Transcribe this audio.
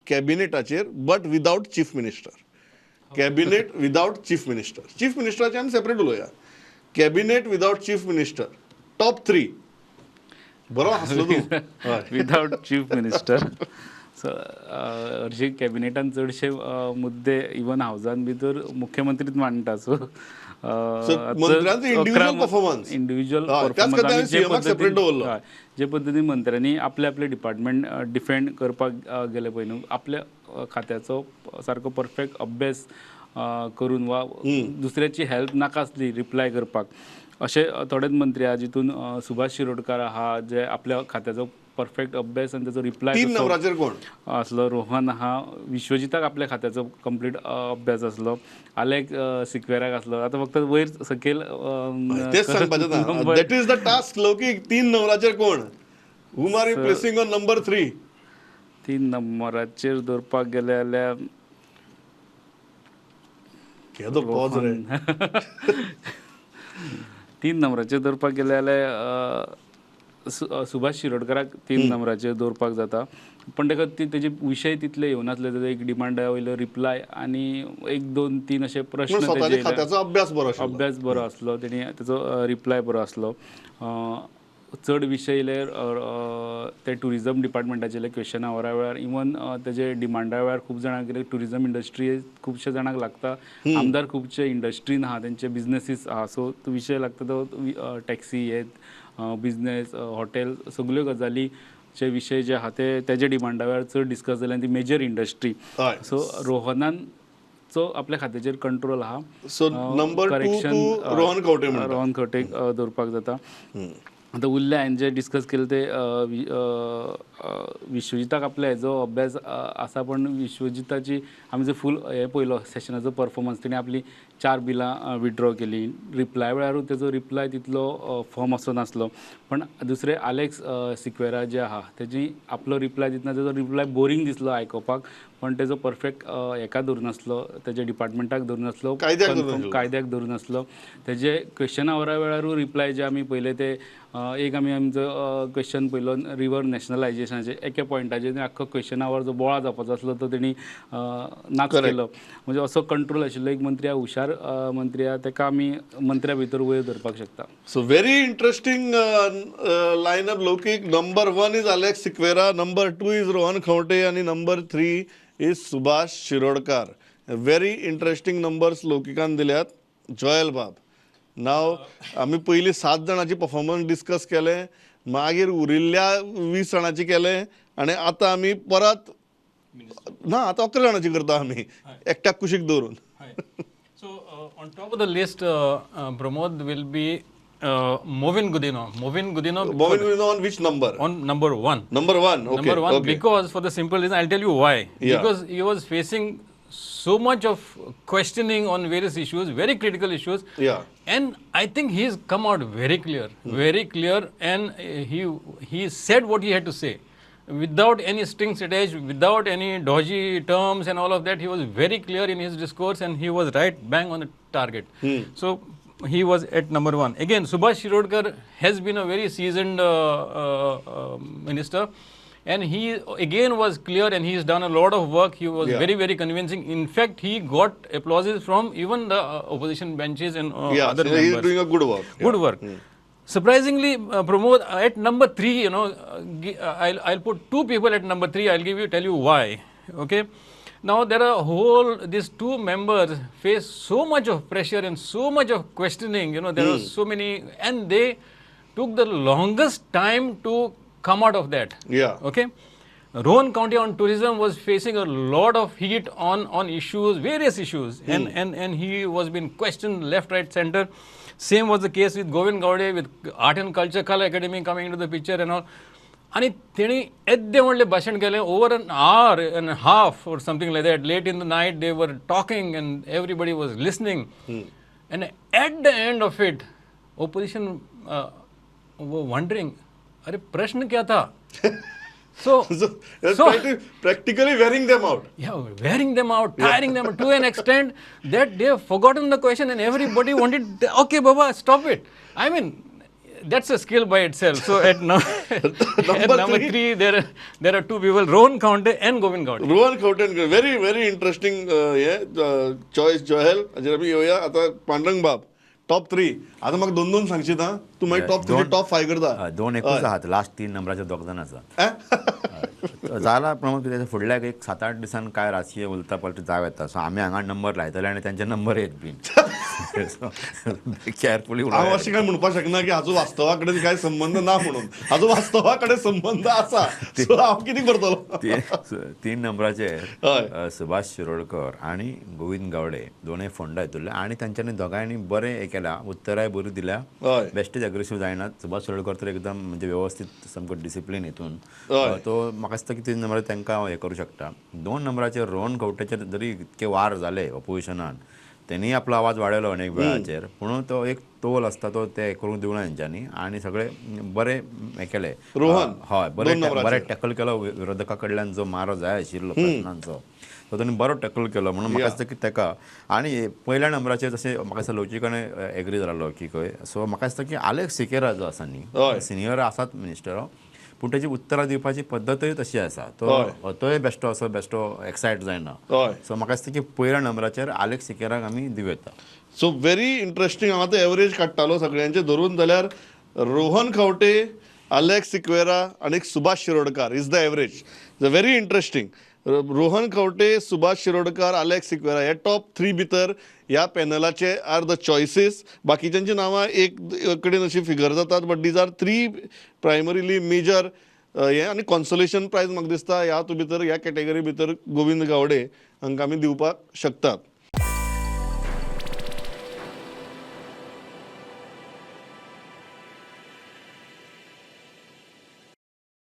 कॅबिनेटाचेर, but without chief minister. Cabinet without chief minister. Chief मिनिस्टराचे आमी separate उलोवया. Cabinet without chief minister, top three. बरो हांसलो तूं. हय. विदाउट चीफ मिनिस्टर, सो हरशीं कॅबिनेटान चडशे मुद्दे इवन हावजान भितर मुख्यमंत्रीच मांडटा, सो मंत्र्यांचो individual performance. Individual. हय, त्याच खातीर हांवें CM आक separate दवरलो. जे पद्दतीन मंत्र्यांनी आपले आपले डिपार्टमेंट डिफेंड करपाक गेले पळय न्हू, आपल्या खात्याचो सारको परफेक्ट अभ्यास करून वा दुसऱ्याची हेल्प नाका आसली रिप्लाय करपाक, अशे थोडेच मंत्री आहा, जितून सुभाष शिरोडकार आहा, जे आपल्या खात्याचो परफेक्ट अभ्यास आनी ताचो रिप्लाय तीन नंबराचेर कोण? आसलो. रोहन आहा, विश्वजिताक आपल्या खात्याचो कंप्लीट अभ्यास आसलो, आलेक सिक्वेराक आसलो. आतां फक्त वयर सकयल तेच सांगपाचें ना. That is the task, लौकीक. तीन नंबराचेर कोण? Whom are you placing on number three? तीन नंबराचेर दवरपाक गेले जाल्यार केदो पॉज रे! तीन नंबराचेर दवरपाक गेले जाल्यार सुभाष शिरोडकराक तीन नंबराचेर दवरपाक जाता, पण ताका ती तेजे विशय तितले येवनासले. तेजो एक डिमांडा वयलो रिप्लाय आनी एक, दोन, तीन अशे पूण प्रश्न स्वताच्या तेजे. खात्याचो अभ्यास बरो आशिल्लो. अभ्यास बरो आसलो, तेणी तेजो रिप्लाय बरो आसलो. चड विशय येयले ते टुरिजम डिपार्टमेंटाचे क्वेश्चना आवरा वेळार, इवन तेजे डिमांडा वेळार खूब जाणांक, कित्याक टुरिजम इंडस्ट्री खुबशे जाणांक लागता, आमदार खुबशे इंडस्ट्रीन आहा, तेंचे बिजनसीस आहा, सो तो विशय लागता तो टॅक्सी हे बिजनेस, हॉटेल, सगल्यो गजालीचे विशय जे आहा ते तेजे डिमांडा वेळार चड डिस्कस जाले आनी ती मेजर इंडस्ट्री. सो रोहनान चो आपल्या खात्याचेर कंट्रोल आहा. सो नंबर टू correction, तूं रोहन खंवटे म्हणटा. रोहन खंवटेक दवरपाक जाता. आतां उरले हांवें जे डिस्कस केले ते विश्वजिताक आपल्या हेजो अभ्यास आसा, पण विश्वजिताची आमी जर फूल हे पयलो सेशनाचो परफॉर्मन्स, तेणी आपली चार बिलां विड्रॉ केली. रिप्लाय वेळारूय तेजो रिप्लाय तितलो फर्म असो नासलो. पण दुसरे आलेक्स सिक्वेरा जे आहा, तेजी आपलो रिप्लाय दितना तेजो रिप्लाय बोरींग दिसलो आयकोपाक, पण तेजो परफेक्ट हेका धरून नासलो, तेजे डिपार्टमेंटाक धरून नासलो. कायद्याक धरून Confirm नाशिल्लो. कायद्याक धरून नासलो. तेजे क्वेश्चन आवरा वेळारूय रिप्लाय जे आमी पयले ते एक आमी आमचो क्वेश्चन पयलो रिवर नॅशनलायजेशनाचे, एके पॉयंटाचेर आख्खो क्वेश्चन आवर जो बोळा जावपाचो आसलो तो तेणी नाच केलो. म्हणजे असो कंट्रोल आशिल्लो एक मंत्री आहा, हुशार मंत्री आहा, तेका आमी मंत्र्या भितर वयर धरपाक शकता. So very interesting lineup, Lokik. Number one is Alex Sequeira, number two is Rohan Khaunte, and number three is Subhash Shirodkar. Very interesting numbers लौकिकान दिल्यात. जोयल बाब, नाव आमी पयलीं सात जाणांची परफॉर्मन्स डिस्कस केले, मागीर उरिल्ल्या 20 जाणांची केले आनी आतां आमी परत ना, आतां 11 जाणांची करता आमी, एकट्याक कुशीक दवरून. So on top of the list, Pramod, will be Movin Gudino. Movin Gudino. Movin Gudino on which number? On number one. Number one, okay. Number one, because for the simple reason, I'll tell you why. Because he was facing so much of questioning on various issues, very critical issues. And I think he's come out very clear, very clear, and he said what he had to say. Without any strings attached, without any dodgy terms and all of that, he was very clear in his discourse and he was right bang on the target. So he was at number one. Again, Subhash Shirodkar has been a very seasoned minister, and he again was clear and he has done a lot of work. He was very, very convincing. In fact, he got applauses from even the opposition benches and other So he is members. Doing a good work. Good work. Surprisingly, Pramod, at number three, I'll put two people at number three. I'll tell you why. Okay. Now there are whole, these two members face so much of pressure and so much of questioning. There are so many, and they took the longest time to come out of that. Okay. Rohan Khaunte on tourism was facing a lot of heat on issues, various issues, and he was being questioned left, right, center. Same was the case with Govind Gaude, with Art and Culture Kala Academy coming into the picture and all. आणि तेणी येद्दें व्हडलें भाशण केलें over an hour and half or something like that. Late in the night they were talking and everybody was listening. And at the end of it, opposition were wondering, अरे प्रश्न क्या था? So, So, that's practically wearing them out. Yeah, wearing them out, tiring them out to an extent that they have forgotten the question and everybody wanted, okay, Baba, stop it. That's a skill by itself. So at, no, at number three? 3, there are two people, Rohan Khaunte and Govind Gawde. Rohan Khaunte, very very interesting hey choice Joel. हाचेर आमी येवया आतां. पांडुरंग बाब, top 3 आतां म्हाका दोन दोन सांगशीत. आं, तूं मागीर टॉप 3, टॉप 5 करता. दोन एकूच आहात, लास्ट 3 नंबराचे दोग जाण आसा. जाला प्रमाण कितें, फुडल्याक एक 7-8 दिसान काय राजकीय उलता पलटी जावं येता. सो आमी हांगा नंबर लायतले आनी तांचे नंबर येत बीन. केअरफुली. हांव अशें काय म्हणपाक शकना की हाजो वास्तवा कडेन काय संबंध ना म्हणून. हाजो वास्तवा कडेन संबंध आसा. सो हांव कितें करतलो? 3 नंबराचेर सुभाष शिरोडकर आनी गोविंद गावडे दोनूय फोंडा हितूंतले आनी तांच्यांनी दोगांयनी बरें हें केलां, उत्तराय बरी दिल्या, बेश्टेच अग्रेसीव जायना. सुभाष शिरोडकर तर एकदम म्हणजे व्यवस्थीत, सामको डिसिप्लीन हितून. तो म्हाका दिसता की 3 नंबराचेर तांकां हांव हें करूं शकता. 2 नंबराचेर रोहन खंवटेचेर जरी इतके वार जाले ऑपोजिशनान, तेणी आपलो आवाज वाडयलो अनेक वेळाचेर, पूण तो एक तोल आसता तो ते करूंक दिवना तेंच्यांनी आनी सगळे बरे हें केले. रोहन हय, बरे बरे टॅकल केलो विरोधका कडल्यान, जो मारो जाय आशिल्लो प्रश्नांचो तो ताणें बरो टॅकल केलो. म्हणून म्हाका दिसता की ताका. आनी पयल्या नंबराचेर तशें म्हाका दिसता लवचिकाने एग्री जालो की खंय. सो म्हाका दिसता की आलेक्स सिकेरा जो आसा न्ही, सिनियर आसात मिनिस्टर, पूण ताची उत्तरां दिवपाची पद्दतूय तशी आसा. तो तोय बेश्टो असो बेश्टो एक्सायट जायना. सो म्हाका दिसता की पयल्या नंबराचेर आलेक्स सिकेराक आमी दिवं येता. So very interesting. हांव आतां एवरेज काडटालो सगळ्यांचे धरून जाल्यार रोहन खंवटे, आलेक्स सिक्वेरा आनी Subhash Shirodkar is the average. The very interesting. Rohan Khaunte, Subhash Shirodkar, Alex Sequeira हे टॉप 3 भितर ह्या पॅनलाचे are the choices. बाकीच्यांची नांवां एक कडेन अशी फिगर जातात, but these are 3 primarily major हे. आनी कॉन्सोलेशन प्रायज म्हाका दिसता ह्या भितर, ह्या कॅटेगरी भितर गोविंद गावडे हांकां आमी दिवपाक शकतात.